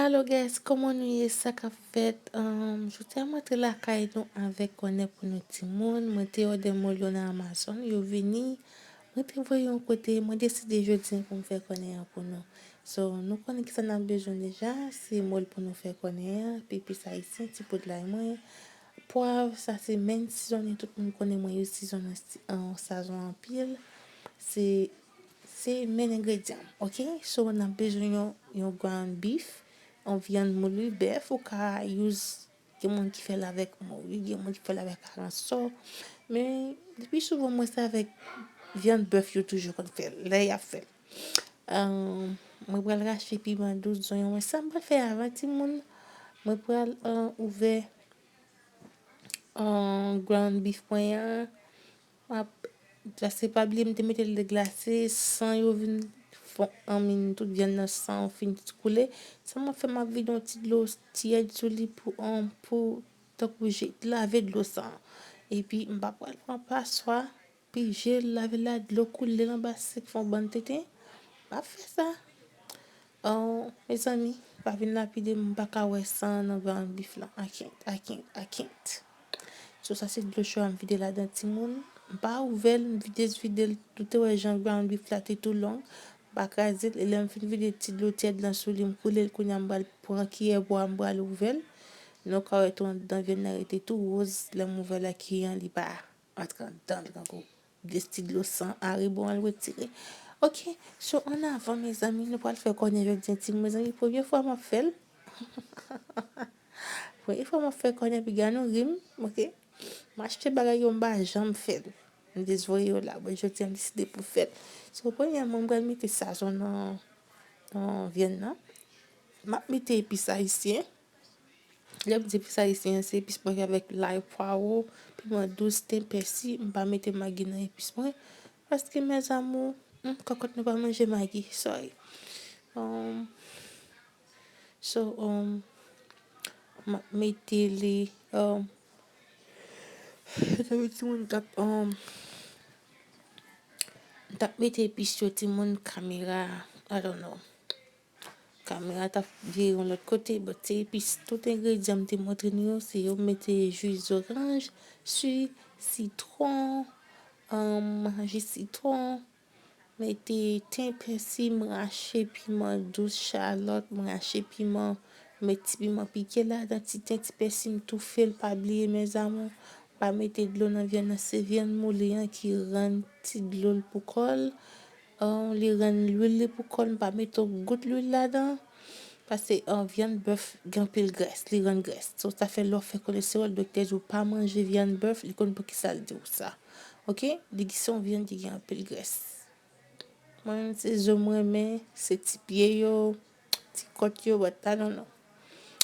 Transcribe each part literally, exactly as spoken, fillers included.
Hello guys, kòman nou ye? Sa k ap fèt? Um, jodi a m antre lakay nou avèk kònè pou nou timoun. Mwen te òdè mòl yo nan Amazon, yo vini. Mwen te voye yon kote, mwen deside jodi a pou m fè kònè an pou nou. So, nou konnen kisa n ap bezwen deja, se mòl pou nou fè kònè an, pepis ayisyen, ti poud lay mwen, pwav, sa se main seasoning, tout moun konnen mwen use seasoning an sazon anpil. Se se main engredyan, ok? So, n ap bezwen yon, yon ground beef, yon vyann mouli, bèf, ou ka use, gen moun ki fè l avèk mori, gen moun ki fè l avèk aransò. Men, depi souvan, mwen se avèk vyann bèf yo toujou konn fè l, lè y ap fè l. Ahn, mwen pral rache piman dous, zonyon mwen. Sa m pral fè avan, timoun, mwen pral, ahn, ouvè, ahn, ground beef mwen an. M ap, paske pa bliye m te mete l deglase, san yo vin fon, anmin, tout vyann nan san yo fin koule. Sa m ap fè, m ap vide yon ti dlo tiyèd sou li pou, ahn, pou, tankou je, lave dlo san an. Epi, m pa pral pran paswa, pije l, lave l la, dlo koule l anba sink, fè yon bann tenten. M ap fè sa. Oh, mezanmi, pa vin lapide m, m pa ka wè san nan ground beef lan. I can't, I can't, I can't. So, sa se dlo cho a m vide ladan, timoun. M pa ouvè l, m vide, vide l. Nou te wè jan ground beef la te tou long. M pa kraze l. E lè m fin vide ti dlo tiyèd lan sou li, m koule l, kounye a m pral pran kiyè bwa, m pral ouvè l. Nou ka wè tou anndan vyann nan rete tou woz. Lè m ouvè l ak kiyè an, li pa antre anndan l kankou. De ti dlo san arebò an l retire. Ok, so ann avan, mezanmi, nou pral fè kònè jodi a, timoun, mezanmi, premye fwa m ap fè l. Premye fwa m ap fè kònè, piga nou ri m, ok? M achte bagay yo, m pa janm fè l. M jis voye yo la, bon, jodi a m deside pou fè l. So, premyèman, m pral mete sazon nan, nan vyann nan. M ap mete epis ayisyen. Lè m di epis ayisyen an, se epis mwen fè avèk lay, pwawo, piman dous, ten, pèsi. M pa mete magi nan epis mwen. Paske, mes amours, hmm, kòkòt nou pa manje magi. Sorry. Um, so, um, m ap mete li, um, timoun t ap, um, m t ap mete epis yo, timoun, kamera, I don't know. Kamera t ap vire yon lòt kote, but se epis, tout engredyan m te montre nou yo, se yo m mete ji zoranj, si, sitwon, um, ji sitwon, mete ten, pèsi, m rache piman dous, chalòt, m rache piman, m met ti piman pike ladan, ti ten, ti pèsi, m toufe l, pa bliye, mes amours, pa mete dlo nan vyann nan, se vyann mouli an ki rann ti dlo l pou kò l. Ahn, li rann lwil li pou kò l, m pa mete yon gout lwil ladan. Paske, ahn, vyann bèf gen anpil grès, li rann grès. So, sa fè lè w fè kolesteròl, doktè di w pa manje vyann bèf, li konn poukisa l di w sa. Ok? Li se yon vyann ki gen anpil grès. Mwen menm, se zo m renmen, se ti pye yo, ti kòt yo, but I don't know.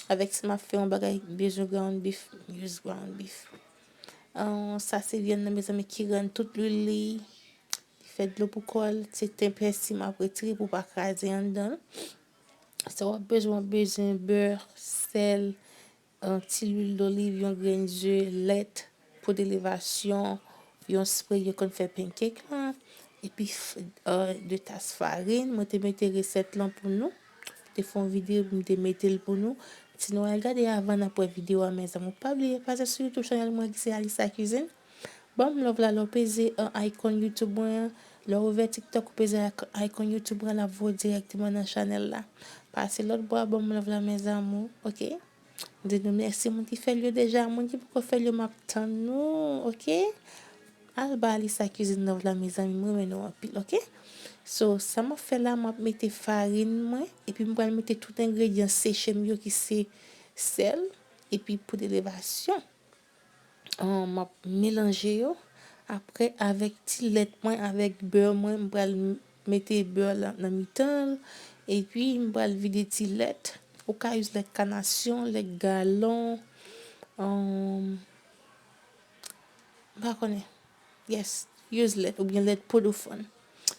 Avèk si m ap fè yon bagay, bezwen ground beef, m use ground beef. Ahn, sa se vyann nan, mezanmi, ki rann tout lwil li. Li fè dlo pou kò l, se ten pèsi m ap retire pou pa kraze anndan l. Sa w ap bezwen, w ap bezwen bè, sèl, yon ti lwil doliv, yon grenn ze, lèt, poud elevasyon, yon spray yo konn fè pancake lan, epi f-, euh, de tas farin. Mwen te mete resèt lan pou nou. Te fè yon videyo, m te mete l pou nou. Si nou al gade avan n ap wè videyo a, mes amours, pa bliye pase sou YouTube channel mwen ki se Alisa Cuisine. Ban m love la, lè w peze, uh, icon YouTube mwen an, lè w ouvè TikTok, ou peze ic-, icon YouTube mwen, l ap voye w dirèkteman nan chanèl la. Pase lòt bò a, ban m love la, mes amours, ok? M di nou mèsi, moun ki fè l yo deja, moun ki poko fè l yo, m ap tann nou, ok? Al ba Alisa Cuisine love la, mezanmi, m renmen nou anpil, ok? So, sa m ap fè la, m ap mete farin mwen, epi m pral mete tout engredyan seche m yo ki se sèl, epi poud elevasyon. Ahn, m ap melanje yo. Apre, avèk ti lèt mwen, avèk bè mwen, m pral m-, mete bè la nan mitan l. Epi, m pral vide ti lèt. Ou ka use lèt kanasyon, lèt galon. Ahn, m pa konnen. Yes, use lèt oubyen lèt po de fann.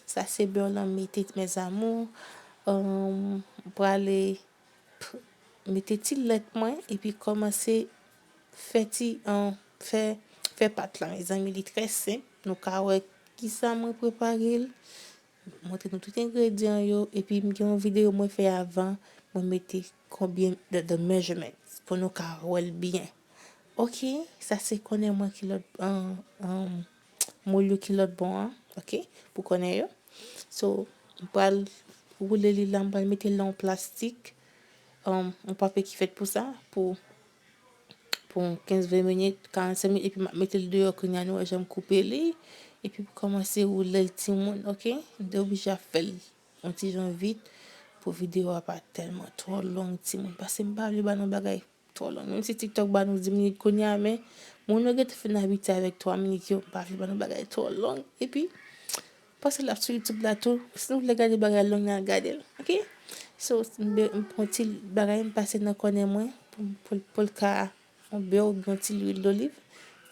Sa se bè lan m mete, mes amours. Ahn, m prale p-, mete ti lèt mwen epi kòmanse fè ti, ahn, fè, fè pat la, mezanmi, li trè senp. Nou ka wè kisa mwen prepare l. Montre nou tout engredyan yo, epi m gen yon videyo mwen fè avan, mwen mete konbyen the, the measurements pou nou ka wè l byen. Ok, sa se konnen mwen ki lòt, um, um, moul yo ki lòt bò an, ok, pou konnen yo. So, m pral woule li la, m pral mete l nan yon plastik, um, yon papye ki fèt pou sa, pou, pou kenz ven minit, karannsenk minit, epi m ap mete l deyò kounye a, nou wè jan m koupe li, epi pou kòmanse woule l timoun, ok? M te oblije ap fè l yon ti jan vit pou videyo a pa tèlman twò long timoun, paske m pa vle ba nou bagay twò long. Menm si TikTok ba nou dis minit kounye a, men moun yo gentan fin abitye avèk twa minit yo, m pa vle ba nou bagay twò long. Epi, pase l ap sou YouTube la tou. Si nou vle gade bagay long, n al gade l. Ok? So, m be- m pran ti bagay, m pase nan kònè mwen pou, pou, pou l ka yon bè oubyen yon ti lwil doliv.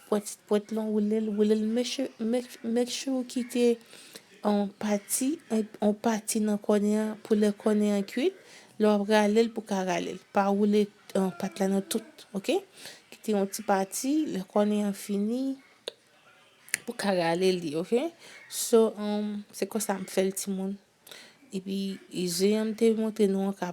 Pran ti pwèt lan, woule l, woule l, make sure, make, make sure ou kite yon pati, yon, yon pati nan kònè an pou lè kònè an kwit. Lè w ap rale l, pou ka rale l. Pa woule, um, pat la nan tout, ok? Kite yon ti pati, lè kònè an fini, pou ka rale li, ok? So, um, se konsa m fè l, timoun. Epi, zen an m te montre nou an, ka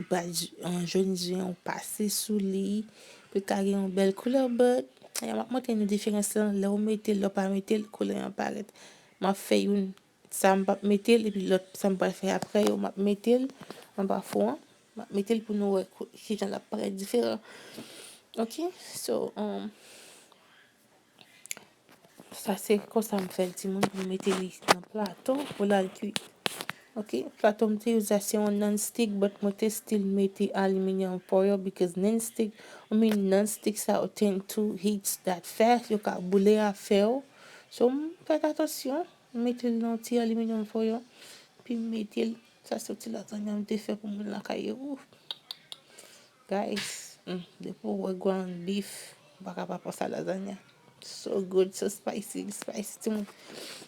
ba j- an jòn zen an, ou pase sou li, pou l ka gen yon bèl koulè, but, eh, m ap montre nou diferans lan, lè w mete l, lè w pa mete l, koulè an parèt. M ap fè youn, sa m p ap mete l, epi lòt, sa m pral fè apre yo, m ap mete l anba fou an, m ap mete l pou nou wè kou- kijan l ap parèt diferan. Ok? So, um, sa se konsa m fè l, timoun, pou m mete li nan plato pou l al kuit. Ok, plato m te use a se yon non-stick, but mwen te still mete aluminium foil because non-stick, I mean, non-stick sa yo tend to heat that fast, yo ka boule afè yo. So, m fè atansyon, m mete l nan ti aluminium foil, pi m mete l, sa se ti lazanya m te fè pou moun lakay yo. Guys, mm, depi w wè ground beef, ou pa ka pa panse a lazanya. So good, so spicy, spicy timoun.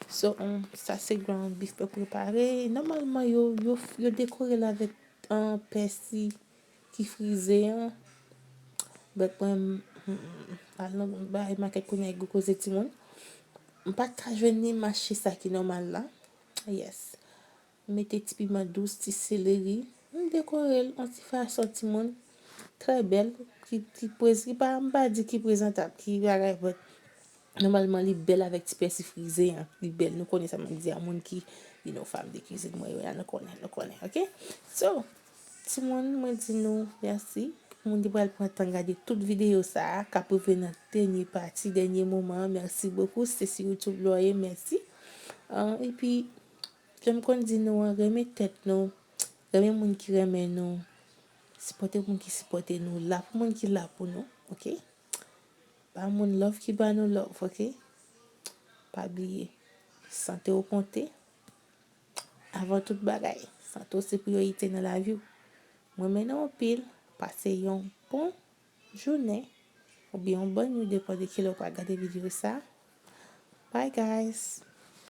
So, um, sa se ground beef mwen prepare. Nòmalman, yo, yo, yo dekore l avèk, um, pèsi ki frize an. But mwen, mm, mm, al nan bay makèt kounye a, gwo koze timoun. M pa t ka jwenn ni mache sa ki nòmal la. Yes. M mete ti piman dous, ti seleri. M dekore l yon ti fason, timoun. Trè bèl. Ki, ki prez-, ki pa, m pa di ki prezantab, ki bagay, but nòmalman, li bèl avèk ti pèsi frize an. Li bèl. Nou konnen sa m ap di a moun ki, you know, fan de kizin mwen yo, ya nou konnen, nou konnen, ok? So, timoun, mwen di nou mèsi. Moun ki pral pran tan gade tout videyo sa a, k ap rive nan dènye pati, dènye moman an, mèsi bokou. Se sou YouTube la w ye, mèsi. Ah, epi, jan m konn di nou an, renmen tèt nou, renmen moun ki renmen nou, sipòte moun ki sipòte nou, la pou moun ki la pou nou, ok? Ba moun love ki ba nou love, ok? Pa bliye, sante w konte avan tout bagay. Sante w se priyorite nan lavi w. M renmen nou anpil. Pase yon bon jounen oubyen yon bòn nuit, depann de kilè w pral gade videyo sa. Bye, guys.